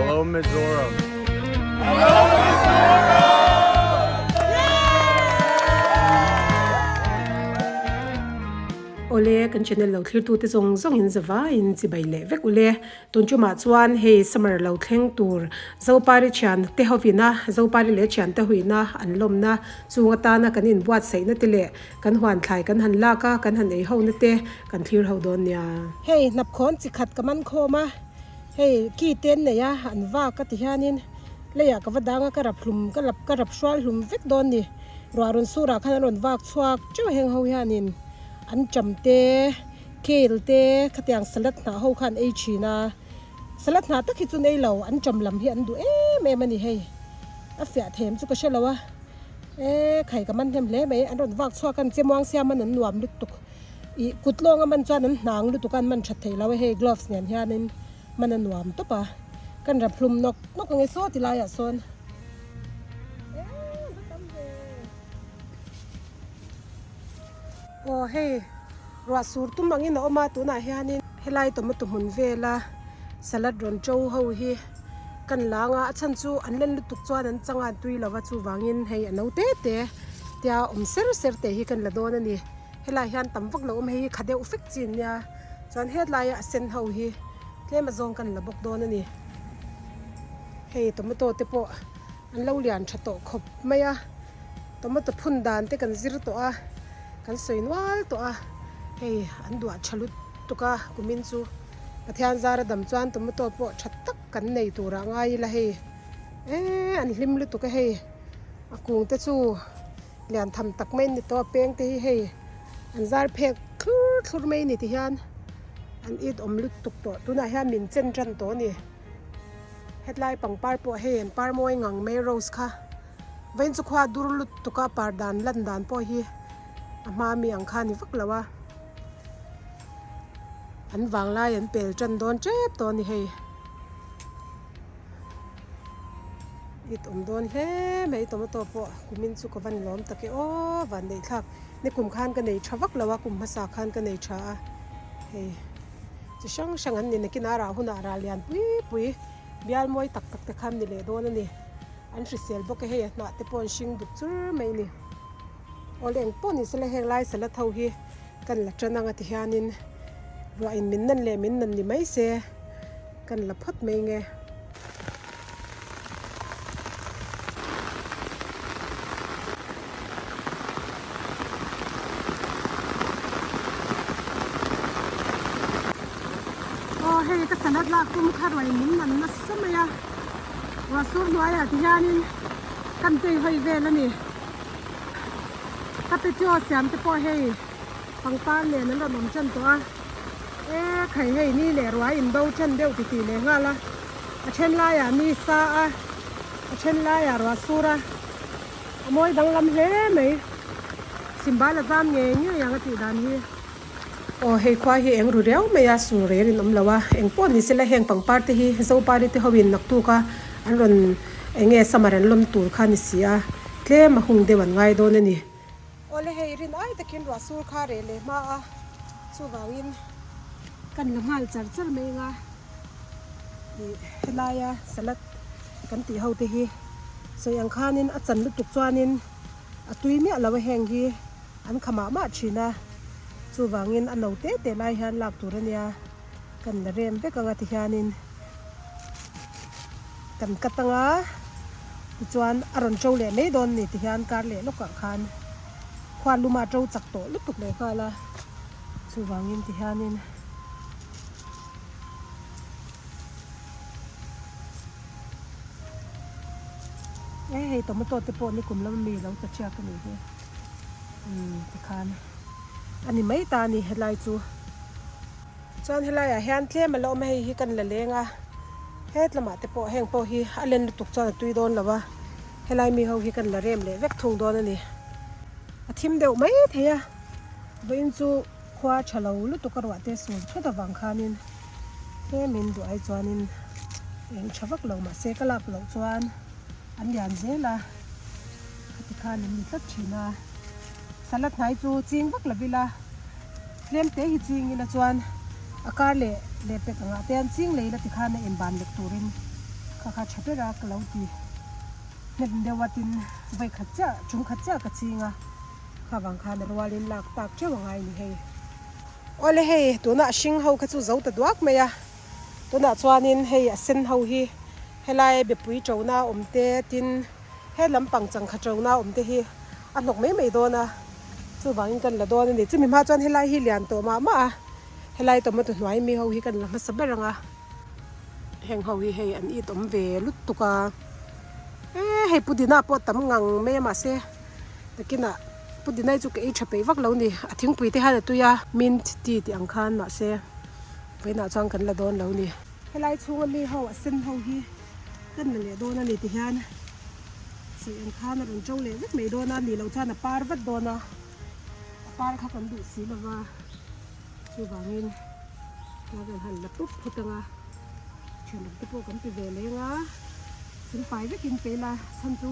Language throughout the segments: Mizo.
Hello Mizoram. Awle, kan channel lo thlirtute zawng zawngin zavaiin chibai leh vek ule. Tun tumah chuan hei summer lo thleng tur Zopari thian te hovina Zopari leh thian te huina an lawmna chung atana kan inbuatsaihna te leh kan huan thlai kan han lak a, kan han ei ho na te kan thlir ho dawn nia. Hei hnapkhawn chi khat ka man khawm a, hei ki te an nei a, an vak a ti hianin leiah ka va dang a, ka rap hlum ka lap ka rap hrual hlum vek dawn ni. Ruah rawn surah khan an rawn vak chhuak teuh heng ho hianin an cham te, kale te khatiang salad hnah ho kha an ei thin a, salad hnah tak hi chu an ei lo, an cham lam hi an duh em em a ni hei, a fiah them chu ka hre lo a. E khai ka man hnem hle mai an rawn vak chhuak a an che muang siam an an nuam lutuk ih kut lawng a man chuan an hnang lutuk a an man that theih lo a hei gloves nen hianin man a nuam tawp a kan rap hlum nawk nawk ang e saw ti laiah sawn e va tam ve aw hei ruah sur tum angin a awm a tunah hianin helai tomato hmun vela salad rawn to ho hi. Kan lang a, a chhan chu an len lutuk chuan an chang a an tui lo va chuvangin hei a no te te tia awm ser ser te hi kan la dawn a ni. Helai hian tam vak lo awm hei hi kha deuh fek chi an nia chuan hetlai a sen ho hi tlem azawng kan la bawk dawn a ni. Hei tomato te pawh an lo lian tha tawh khawp mai a, tomato phun dan te kan zir tawh a, kan sawi nual tawh a, hei an duah tha lutuk a kumin chu. Pathian zara dam chuan tomato pawh tha tak kan nei turah ngai ila hei eee an hlim lutuk a hei a kung te chu lian tham tak mai an ni tawh a peng te hi hei an zar phek thlur thlur mai a ni ti hian an it awm lutuk tawh tunah hian min chen tan tawh a ni hetlai pangpar pawh hei an par mawi ngang mai rose kha vawiin chu khua dur lutuk a par dan lan dan pawh hi a hma mi ang kha a ni vak lo a. An vanglai an pel tan dawn tep tawh a ni hei. It awm dawn hle mai tomato pawh kumin chu ka van lawm tak e aw van neih thlak ni kum khan ka nei tha vak lo a kum hmasa khan ka nei tha a hei chi hrang hrang an ni nakin a rah hunah rah lian pui pui bial mawi tak tak te khan ni leh dawn a ni an hrisel bawk e hei a hnah te pawh an hring duk chur mai a ni awle engpawh ni sela heng lai salad ho hi. Kan la tan anga ti hianin ruah in min nan leh min nan ni mai se kan la phawt mai nge. Aw hei ka salad lak tum kha ruah in min nan nasa mai a ruah sur hnuaiah ti hianin kan tei hawi vel a ni. Ka petio siam te pawh hei pangpar nen an rawn awm tan tawh a, e khai hei ni leh ruai in do tan deuh ti tih leh nghal a, a then laiah ni sa a, a then laiah ruah sur a, a mawi danglam hle mai, Simbal a zam ngei ngei ang a tih dan hi. Aw hei khua hi eng ru riau mai a, sur rel in awm lo a, eng pawh ni sela heng pangpar te hi Zopari te ho in naktuk a an rawn eng nge summer an lawm tur kha ni si a, tlem a hung deuh an ngai dawn a ni. Awle hei rin ai takin ruah sur kha reh leh hma a, chuvangin kan la nghal char char mai anga ih helaia salad kan tih ho te hi sawi ang khanin a chan lutuk chuanin a tui miah lo a heng hi. An kha mah mah thin a, chuvangin a no te te lai hian lak tur a nia, kan la rem vek anga tihianin kan cut anga tichuan a rawn to leh mai dawn a ni tihian kar leh lawkah khan khuan luma to chak tawh lutuk leh nghal a, chuvangin tihianin. E hei tomato te pawh nikum lama mi lo ta thiak a nih hi. Umm tikhan a ni mai ta a ni helai chu chuan helai ah hian tlem a la awm a hei hi kan la leng a het lamah te pawh heng pawh hi a len lutuk chuan a tui dawn lo a helai mi ho hi kan la rem leh vek thung dawn a ni a thim deuh mai thei a vawiin chu khua tha lo lutuk a ruah te sur thut avang khanin tlemin duh ai chuanin eng tha vak lo mahse ka lak loh chuan an lian zel a. Khati khan an ni tlat thin a, salad hnai chu ching vak lo ila, tlem te hi ching ila chuan a kar leh leh pek angah te an ching leh ila tikhan a inban lek turin Kha kha tha ber a ka lo ti hnem deuh a tin vawi khat chiah chung khat chiah ka ching a kha vang khan a rualin lak tak teuh a ngai a ni hei. Awle hei tunah a hring ho kha chu zo ta duak mai a tunah chuanin hei a sen ho hi helai bepui tona awm te tin he lampang changkha tona awm te hi a hnawk mai mai dawn a chuvangin kan la dawn a ni chumi hma chuan helai hi lian tawh mah mah a helai tomato hnuai mi ho hi kan la hmasa ber ang a. Heng ho hi hei an it awm ve lutuk a eh hei pudina pawh tam ngang mai a mahse nakinah pudina hi chu ka ei tha peih vak lo ni a thingpui te hian a tui a mint tea tih ang khan mahse vawiinah chuan kan la dawn lo ni. Helai chhunga mi ho a sen ho hi kan la leh dawn a ni ti hian sawi ang khan a rawn to leh vek mai dawn a nih loh chuan a par vat dawn a a par kha kan duh si lova chuvangin. Tlai kan han la pup phawt ang a, thianawm te pawh kan ti ve leng a, silfai vekin pe ila chhan chu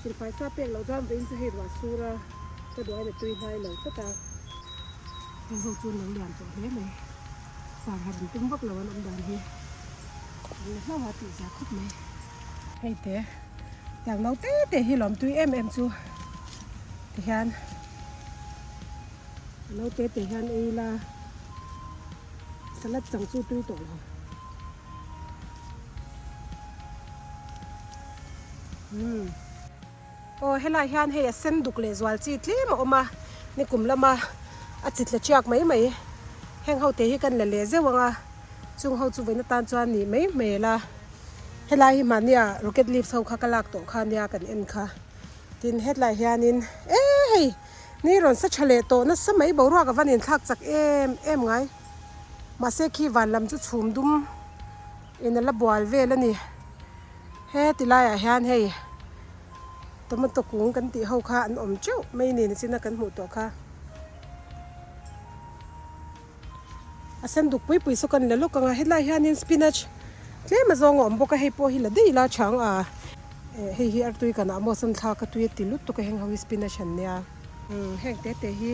silfai sa pek loh chuan vawiin chu hei ruah sur a, ka duh aiin a tui hnai lo tlat a, heng ho chu an lo lian tawh hle mai, par har an tum vak lo an awm dan hi an la hlauh a tih zia khawp mai. Hei te tiang no te te hi lawm tui em em chu tihian. No te te hian ei ila salad chang chu tui tawh lo. Umm aw helai hian hei a sen duk leh zual chi tlem a awm a nikum lama a chi tla chiak mai mai heng ho te hi kan la leh zeuh ang a chung ho chu vawiin atan chuan nih mai hmel a helai hi mahnia rocket leaves ho kha ka lak tawh kha nia kan en kha tin hetlai hianin e hei. Ni rawn sa tha leh tawh nasa mai boruak a van inthlak chak em em ngai. Mahse khi van lam chu chhum dum in a la bual vel a ni. He ti laiah hian hei tomato kung kan tih ho kha an awm teuh mai ni nichina kan hmuh tawh kha. A sen duk pui pui saw kan la lawk ang a hetlai hianin spinach tlem a zawng a awm bawk a hei pawh hi la daih ila chang a eh hei hi artui kan ah maw sawn thlak a tui a ti lutuk a heng ho hi spinach an nia umm heng te te hi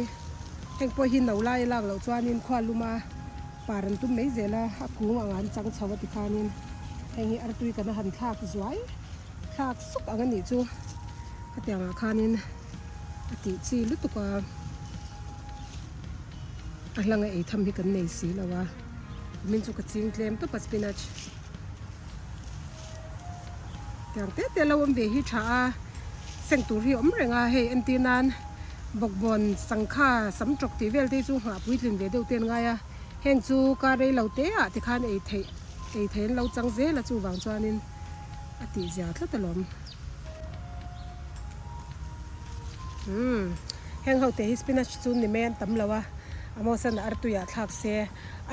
heng pawh hi no lai a lak loh chuanin khua lum a par an tum mai zel a a kung ang an chang chho a tikhanin heng hi artui kan a han thlak zuai thlak suk ang a nih chu hetiang ah khanin a tih chi lutuk a. A hlanga ei tham hi kan nei si lo a kumin chu ka ching tlem tawp a spinach tiang te te lo awm ve hi tha a seng tur hi a awm reng a hei entir nan bawkbawn sangha sam tawk tih vel te hi chu nghah puitlin ve deuh te an ngai a heng chu kar rei lo te ah tikhan ei theih ei theih an lo chang zel a chuvang chuanin a tih zia tlat alawm. Umm heng ho te hi spinach chu ni mai an tam lo a Amos-an artui ah thlak se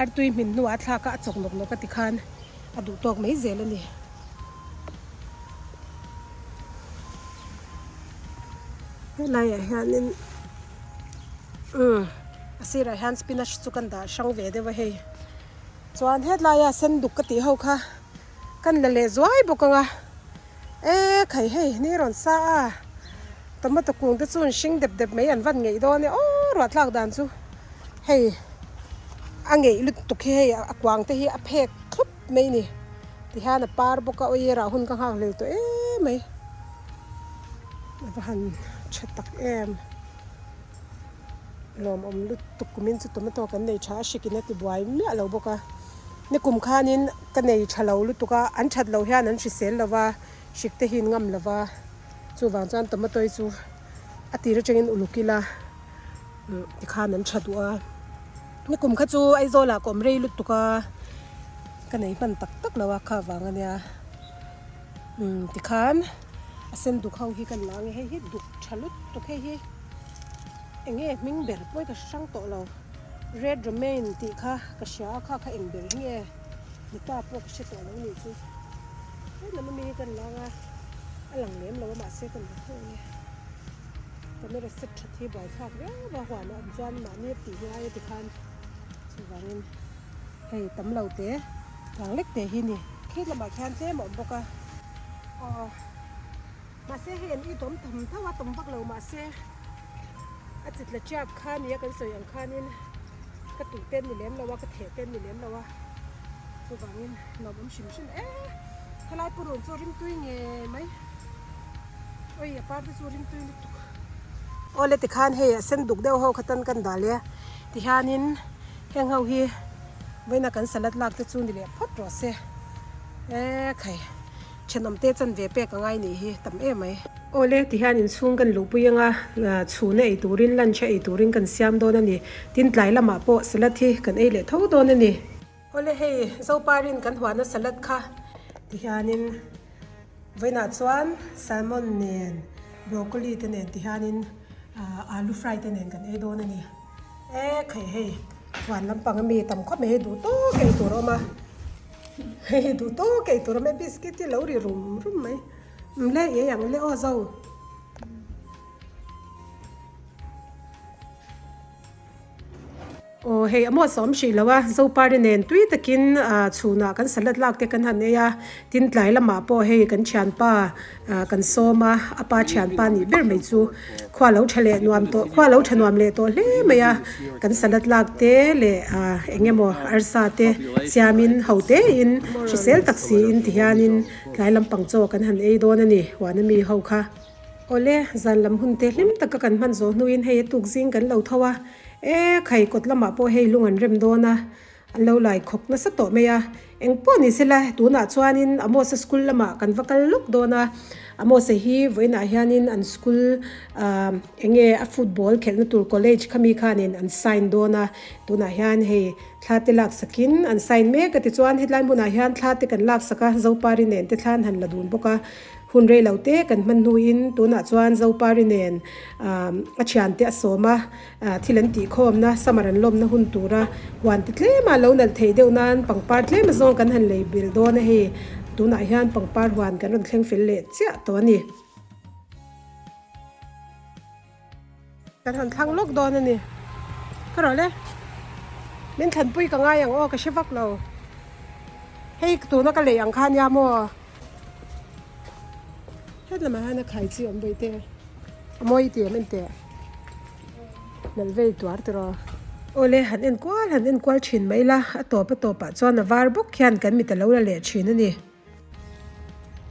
artui hmin hnuah a thlak a a chawk nawk nawk a ti khan a duh tawk mai zel a ni. Helaiah hianin umm a sirah hian spinach chu kan dah hrang ve deuh a hei chuan hetlaia senduk ka tih ho kha kan la leh zuai bawk ang a. E khai hei ni rawn sa a tomato kung te chuan hring dep dep mai an van ngeih dawn e aw ruah tlak dan chu hei a ngeih lutuk hi hei a kuang te hi a phek thlup mai a ni tihian a par bawk a awi rah hun ka nghak hlel tawh em mai a va han tha tak em lawmawm lutuk kumin chu tomato kan nei tha a hrikin a ti buai miah lo bawk a. Ni kum khanin ka nei tha lo lutuk a, an that loh hian an hrisel lo va, hrik te hi an ngam lo va, chuvang chuan tomato hi chu a tir atangin uluk ila tikhan an tha duh a. Ni kum kha chu Aizawl ah ka awm rei lutuk a, ka nei hman tak tak lo a kha vang ania umm tikhan a sen duk ho hi kan la ang e, hei hi duk tha lutuk hei hi eng nge hming ber pawh hi ka hrang tawh lo. Red romaine tih kha ka hria a kha kha eng ber hi nge ni ta pawh ka hre tawh lo nih chu tlem ami hi kan lang a a lang lem lo a mahse kan la tho ang e camera set that hi buaithlak viau a huan a awm chuan mahni a tih ngai a tikhan chuvangin hei tam lo te tlang lek te hi ni khi lamah khian tlem a awm bawk a aw mahse hei an itawm tham tho a tawm vak lo mahse. A chitla chiak kha nia kan sawi ang khanin ka tuh te an ni lem lo a, ka theh te an ni lem lo a, chuvangin nuam awm hrim hrim e. Helai purun chu rimtui ngei mai. Oi a par te chu rimtui lutuk. Awle tikhan hei a sen duk deuh ho kha tan kan dah leh a tihianin heng ho hi vawiina kan salad lak te chu ni leh phawt rawh se ekhai thenawm te chanve pek a ngai nih hi tam em mai. Awle tihian inchhung kan luhpui anga chhuna ei turin lunch a ei turin kan siam dawn a ni tin tlai lamah pawh salad hi kan ei leh tho dawn a ni. Awle hei Zoparin kan huahna salad kha tihianin vawiinah chuan salmon nen broccoli te nen tihianin alu fry te nen kan ei dawn a ni. E khai hei huan lampang ami tam khawp mai hei duh tawk ei tur a awm a hei duh tawk ei tur a awm a biscuit hi lo ri rum rum mai le i ei ang le aw zo. Aw hei a muat sawm hrih lo a, Zopari nen tui takin ah chhunah kan salad lak te kan han ei a, tin tlai lamah pawh hei kan thianpa ah kan sawm a, a pa thianpa nih ber mai chu khua lo tha leh nuam tawh khua lo tha nuam leh tawh hle mai a, kan salad lak te leh ah eng emaw arsa te siamin ho tein hrisel tak siin tihianin tlai lampang chaw kan han ei dawn a ni huan ami ho kha. Awle, zan lam hun te hlim taka kan hman zawh hnuin hei a tuk zing kan lo tho a, e khai kawt lamah pawh hei lung an rem dawn a, an lo lai khawk nasa tawh mai a, eng pawh ni sela tunah chuanin Amos-a school lamah kan va kal lawk dawn a, Amos-a hi vawiinah hianin an school ah eng nge a football khelhna tur college khami khanin an sign dawn a, tunah hian hei thla te lak sakin an sign mek a tichuan hetlai hmunah hian thla te kan lak sak a, Zopari nen te thlan han la dun bawk a. Hun rei lo te kan hman hnuin tunah chuan Zopari nen a thiante a sawm a, thil an tihkhawmna, summer an lawmna hun tura huan te tlema lo nalh theih deuh nan pangpar tlem azawng kan han lei bil dawn a hei. Tunah hian pangpar huan kan rawn thleng fel leh chiah tawh a ni. Kan han thlang lawk dawn a ni. Ka rawh le. Min thlanpui ka ngai ang aw ka hre vak lo. Hei tuna ka lei ang kha nia maw. Het lamah hian a khai chi awm daih te. A mawi tih em en teh. Nalh vei tuar tiraw. Awle han en kual han en kual thin mai la a tawp a tawpah chuan a var bawk hian kan mit a lo la leh thin a ni.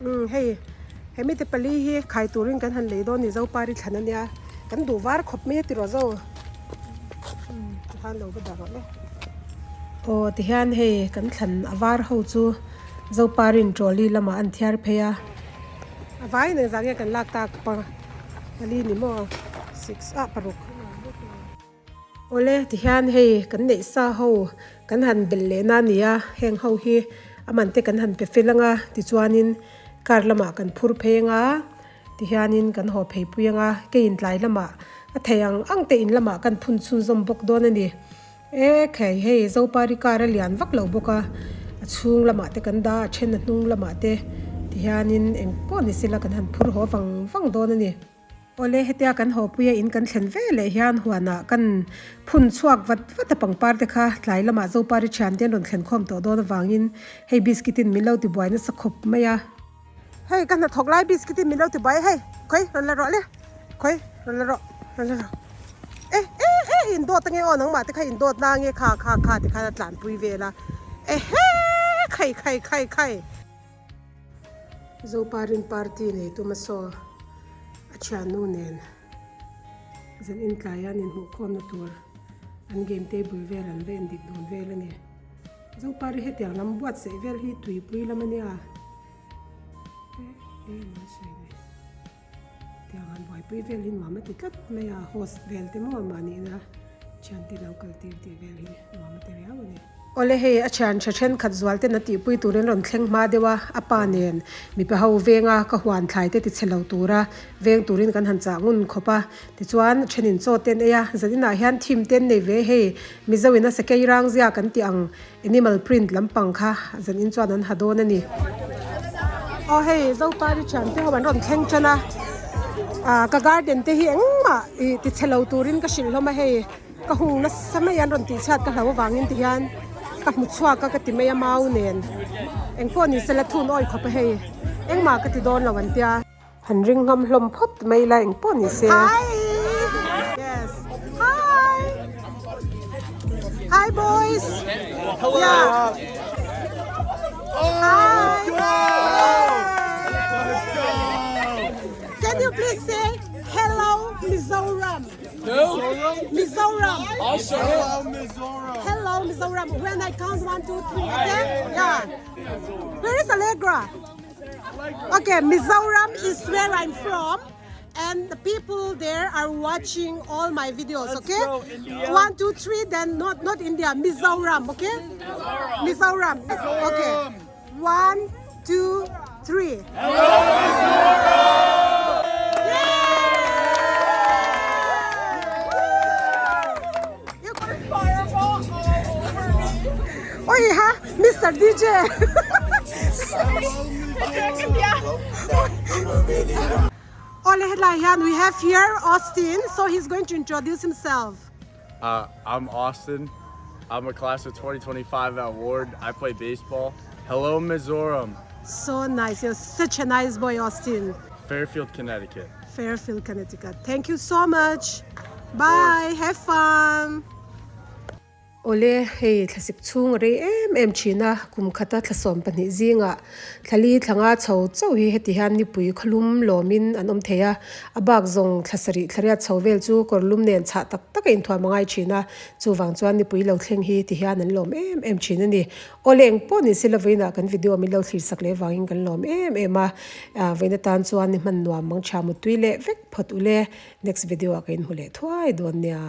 Umm hei he mite pali hi khai turin kan han lei dawn ni Zopari thlan ania kan duh var khawp mai a ti rawh zo umm tikhan lo va dah rawh le aw tihian hei kan thlan a var ho chu Zoparin trolley lamah an thiar phei a a vaiin engzah nge kan lak tak pa pali ni maw six ah paruk. Awle tihian hei kan neih sa ho kan han belh leh na a ni a, heng ho hi a man te kan han pe fel ang a tichuanin car lamah kan phur phei ang a tihianin kan haw phei pui ang a keiin tlai lamah a thei ang ang te in lamah kan phun chhunzawm bawk dawn a ni. E khai hei Zopari car a lian vak lo bawk a a chhung lamah te kan dah a a then a hnung lamah te tihianin eng pawh ni sela kan han phur haw vang vang dawn a ni. Awle hetia kan hawpuia in kan thlen ve leh hian huanah kan phun chhuak vat vat a pangpar te kha tlai lamah Zopari thian te an rawn thlen khawm tawh dawn avangin hei biscuit in min lo ti buai nasa khawp mai a. Hei ka hnathawk lai biscuit in min lo ti buai a hei khawi rawn la rawh le khawi rawn la rawh rawn la rawh e e e in dawt ange aw nangmah te kha in dawt na ange kha kha kha tikhan a tlanpui vel a ehe khai khai khai khai. Zoparin party nei tum a saw a thiannu nen zan intlai a nin hmuhkhawmna tur an game table vel an va endik dun vel a ni. Zopari hetiang lam buatsaih vel hi tuipui lam a nia e e an sawi ni tiang han buaipui vel hi nuam a ti tlat mai a host vel te maw mahniina thiante lo kal tir tih vel hi nuam a ti riau a ni. Awle hei a thian tha thenkhat zual ten a tihpui turin rawn thleng hma deuh a, a pa nen mipa ho venga ka huan thlai te ti chhe lo tura veng turin kan han chah ngun khawp a, tichuan thenin chaw te an ei a, zan inah hian thim te an nei ve hei Mizo in a sakei rang zia kan tih ang animal print lampang kha zan in chuan an ha dawn a ni. Aw hei Zopari thian te ho an rawn thleng tan a, ah ka garden te hi engmah ih ti chhe lo turin ka hrilh hlawm a hei. Ka hung nasa mai an rawn tih chhiat ka hlo avangin ti hian ka hmu chhuak a ka ti mai a mau nen engpawh ni sela thun awi khawp a hei engmah ka ti dawn lo an tia. Han ring ngam hlawm phawt mai ila engpawh ni se. Hi yes hi hi boys yeah. Hi! Can you please say hello Mizoram? Mizoram. I'll say it. Hello, Mizoram. Hello Mizoram. When I count one, two, three, okay? Yeah. Where is Allegra? Okay, Mizoram is where I'm from. And the people there are watching all my videos, okay? go, India. One, two, three, then not not India, Mizoram, okay? Mizoram. Okay. One, two, three. Hello, Mizoram! You got Fireball all over me. Oi ha, Mr. DJ. Ole helai hian we have here Austin, so he's going to introduce himself. Uh, I'm Austin. I'm a class of 2025 at Ward. I play baseball. Hello, Mizoram, So nice. You're such a nice boy, Austin. Fairfield, Connecticut. Fairfield, Connecticut. Thank you so much. Bye. Have fun. Awle, hei thlasik chhung a rei em em thin a, kum khata thlasawm pahnih zingah thlali thlanga chho chauh hi heti hian nipui khawlum lawmin an awm thei a, a bak zawng thla sarih thlariat chho vel chu kawrlum nen chhah tak tak a inthuam a ngai thin a, chuvang chuan nipui lo thleng hi ti hian an lawm em em thin a ni. Awle eng pawh ni sila vawiinah kan video min lo thlir sak leh vangin kan lawm em em a, vawiin atan chuan ni hman nuam mang tha muttui leh vek phawt ule, next video ah ka inhmu leh thuai dawn nia.